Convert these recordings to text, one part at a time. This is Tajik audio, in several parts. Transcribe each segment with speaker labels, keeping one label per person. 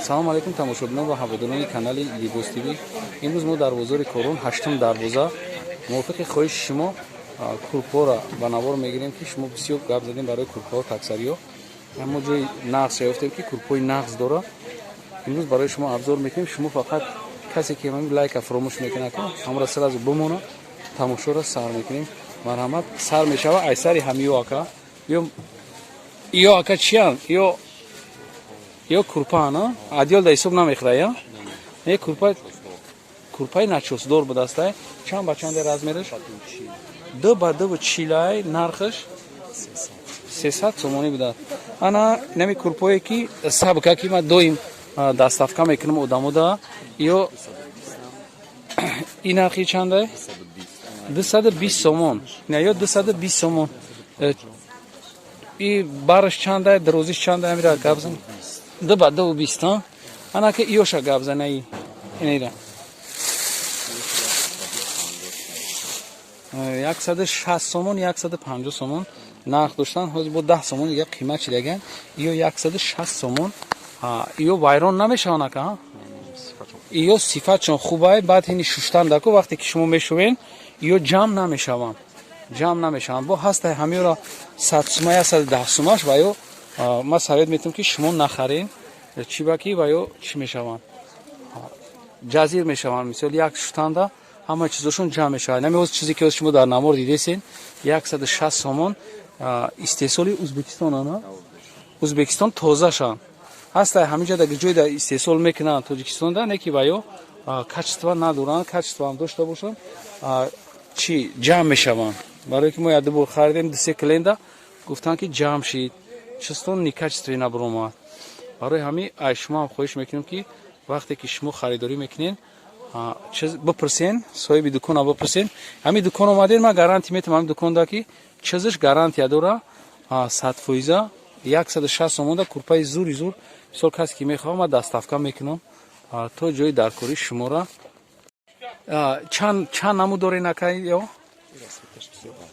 Speaker 1: Салому алайкум, тамошобинон ва ҳаводорони канали Либос ТВ. Имрӯз мо дар бозори Корон, ҳаштум дарвоза, мувофиқи хоҳиши шумо курпҳоро ба навор мегирем, ки шумо бисёр гап задем барои курпҳо таксариё. Мо ҷои нағз ёфтем, ки курпҳои нағз дора. Имрӯз барои шумо обзор мекунем. Шумо фақат касе ки ҳамин лайка фуромӯш мекунад, ҳамро сразу бимона. Тамошоро сар мекунем. Марҳамат, сар мешава ай сари ҳамиё, ака. Ё ака, чиян ё курпаана? Одеяло да ҳисоб намехӯра я? Не, курпа, курпаи начосдор будастай. Чанд ба чанде размераш? 2 ба 2 чилай. Нархаш 300 сомонӣ будад. Ана нами курпое, ки сабка, ки ман доим доставка мекунам одамода. Ё и нархи чандай? 220 сомон. Не, ё 220 сомон. И бараш чандай, дарозиш чандай? Амира гап зан. 2 ба 2 бист. Ана ки иёша гап занаи инира. 160 сомон, 150 сомон нарх доштан, ҳозир бо 10 сомон дига қимат шидаган. Ё 160 сомон. Ё вайрон намешаванд, ака? Ё сифатшон хубай. Баъд ҳини шуштан даку, вақте ки шумо мешувен, ё ҷамъ намешаванд, ҷамъ намешаванд. Бо ҳастай ҳамёро 100 сума, 110 сумаш, ва ё ман совет метавам, ки шумо нахарен. Чӣ ба ки ва ё чӣ мешаванд? Ҷазир мешаванд. Мисол, як шуштанда ҳама чизошон ҷамъ мешавад. Нами ҳоз чизе ки ҳоз шумо дар навор дидесен, 160 сомон, истеҳсоли Узбекистон. Ана Узбекистон тозашанд ҳастай. Ҳаминҷа дар ҷой да истеҳсол мекунанд, Тоҷикистонда не, ки ва ё качество надоранд. Качество ҳам дошта бошанд, чӣ ҷамъ мешаванд. Барое ки мо як ду бор харидем, дусе клиента гуфтанд, ки ҷамъ шид, чистон некачественный набуромад. Барои ҳамин ай шумо ҳам хоҳиш мекунем, ки вақте ки шумо харидорӣ мекунед, чиз бипурсен, соҳиби дукона бипурсен. Ҳамин дукон омаден, ман гарантия метавам, ҳамин дуконда ки чизаш гарантия дора 100%. 160 сомонда курпаи зури зур. Мисол, касе ки мехоҳам, ман доставка мекунам то ҷои даркории шумора. Чанд намуд дорен, ака? Ё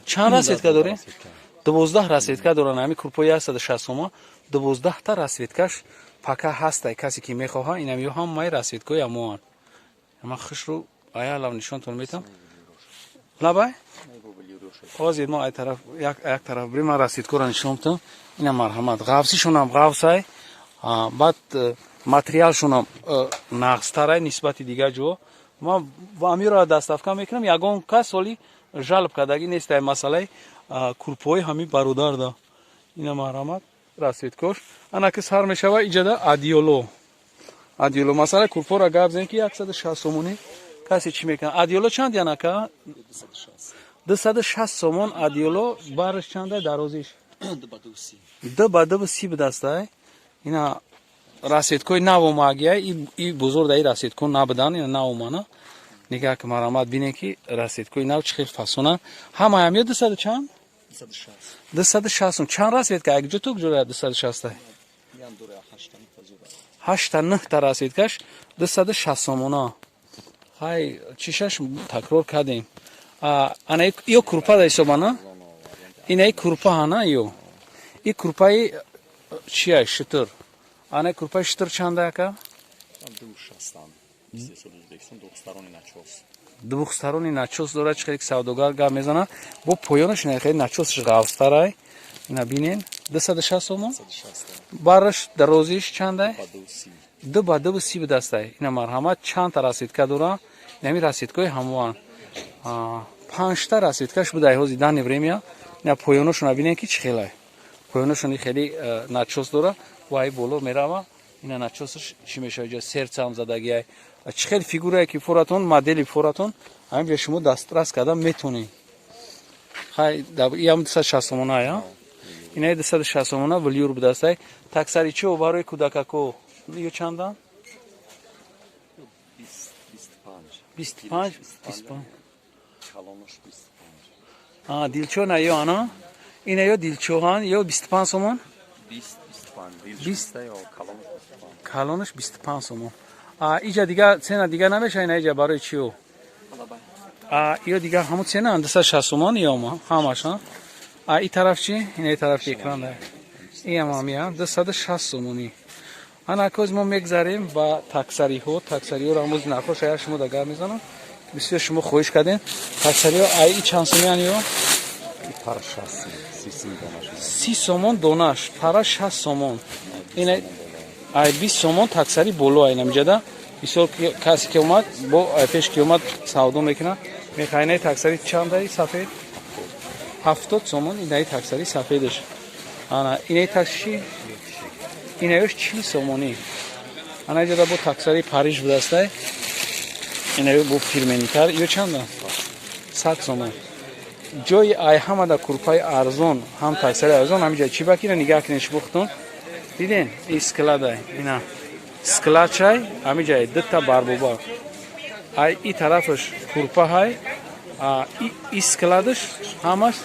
Speaker 1: чанд расцветка дорем? 12 расцветка доранд ҳамин курпои 160 сомон. 12та расцветкаш пака ҳастай. Касе ки мехоҳа, инам ё ҳамаи расцветкаи амоанд. Ман хушру аялав нишонтон метам. Лабай, ҳозир мо ай тараф, як тараф бирем, ман расцветкаро нишон метам. Ина, марҳамат, ғафсишонам ғафсай, баъд материалшонам нағзтарай нисбати дигар ҷо. Ман амиро доставка мекунам, ягон кас соли жалоб кардагӣ нест ай масъалаи курпои ҳамин бародарда. Ина, марҳамат, расцветкош. Ана ки сар мешава иҷада одеяло. Одеяло, масъалаи курпоро гап зем, ки 160 сомонӣ касе чӣ мекунад. Одеяло чанд янака? 260 сомон одеяло. Бараш чанда, дарозиш? 2 ба 2 си будастай. Ина расцветкои навомагия. И бузург даи расцветко набудан, ина навомана. Нигаҳ ки, марҳамат, бинем, ки расцветкои нав чӣ хел фасона. Ҳамаям ё дусаду чанд? 260. Чанд расцветка? Якҷо то куҷо 260-а? Ҳашта, нӯҳта расцветкаш 260 сомона. Хай, чишаш такрор кардем. Ана ё курпа да ҳисобана. Инаи курпа ҳана, ё и курпаи чия? Шитр. Ана курпаи шитр чанда, ака? Двухсторонний начос дорад. Чӣ хеле савдогар гап мезанад, бо поёнаш ина хеле начосаш ғафзтарай. Ина бинен, 260 сомон. Бараш, дарозиш чандай? 2 ба 2 си будастай. Ина, марҳамат, чандта расцветка дора. Инами расцветкаи ҳамоан, панҷта расцветкаш будай ҳози данный время. Ина поёношона бинен, ки чӣ хелай поёношони хеле начос дора ва ай боло мерава. Ина начосаш чӣ мешава, ҷо сердцам задагиай. Чӣ хел фигурае ки форатон, модели форатон, ҳамин ҷо шумо дастрас карда метонед. Хай, иам 260 сомона. Я инаи 260 сомона, велюр будастай. Таксари чио барои кӯдакако ё чандан? 25, 25. Дилчона ё ана ина ё дилчоҳан ё 25 сомон, калонаш 25 сомон. Иҷа дига цена дига намеша? Ина иҷа барои чио ё дига ҳамун цена 260 сомон ёма ҳамаш. И тараф чи? Ина и тараф ки экран да, иам ҳамия 260 сомонӣ. Ана акоз мо мегзарем ба таксариҳо. Таксариҳоро ҳамоз нархҳо шая шумо да гап мезанам. Бисёр шумо хоҳиш кардем. Таксариҳо ай чанд сомиян ё?
Speaker 2: Пара 60, 30 сум донаш.
Speaker 1: 30 сомон донаш, пара 60 сомон. Ин ай 20 сомон таксари боло ай намиҷада. Бисёр касе ки омад, бо ай пеш ки омад савдо мекунад. Мехайнаи таксари чандаи сафед? 70 сомон инаи таксари сафедаш. Ана инаи такси инаёш 40 сомонӣ. Ана иҷода бо таксари Париж будастай. Инаё бо фирменитар. Ё чанда? 100 сомон. Ҷои ай ҳамада курпаи арзон, ҳам таксари арзон ҳамиҷа. Чӣ бакира нигаҳ кунед шубухтун. Диден? И складай. Ина. Склад чай, ҳамиҷай дута барбоба. Ай и тарафаш курпа ҳай, а и складаш ҳамаш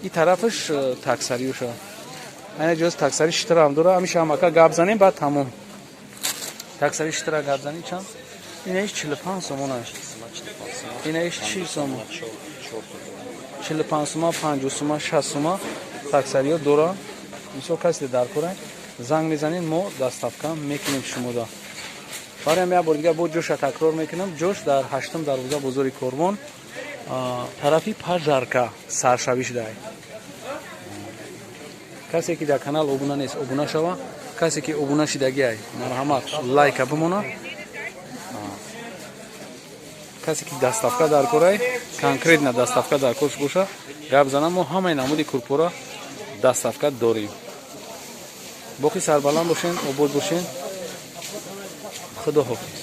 Speaker 1: и тарафаш таксариюша. Ана ҷоз таксари шитра ҳам дора. Ҳамиша ҳам ака гап занем, баъд тамом. Таксари шитра гап занем чанд? Инаиш 45 сомон аст. Инаиш 40 сомон. 45 сума, 50 сума, 60 сума таксариё дора. Мисол, касе дар кора занг мезанед, мо доставка мекунем шумода. Бароям як бор дигар бо ҷоша такрор мекунам. Ҷош дар ҳаштум дарвоза бозори Корвон, тарафи пожарка саршавӣ шудай. Касе ки дар канал обуна нест, обуна шава. Касе ки обуна шидагиай, марҳамат, лайка бимона. Касе ки доставка дар корай, конкретно доставка дар корш боша, гап занам, мо ҳамаи намуди курпора доставка дорем. Боқӣ сарбаланд бошен, обод бошен. Худо ҳофиз.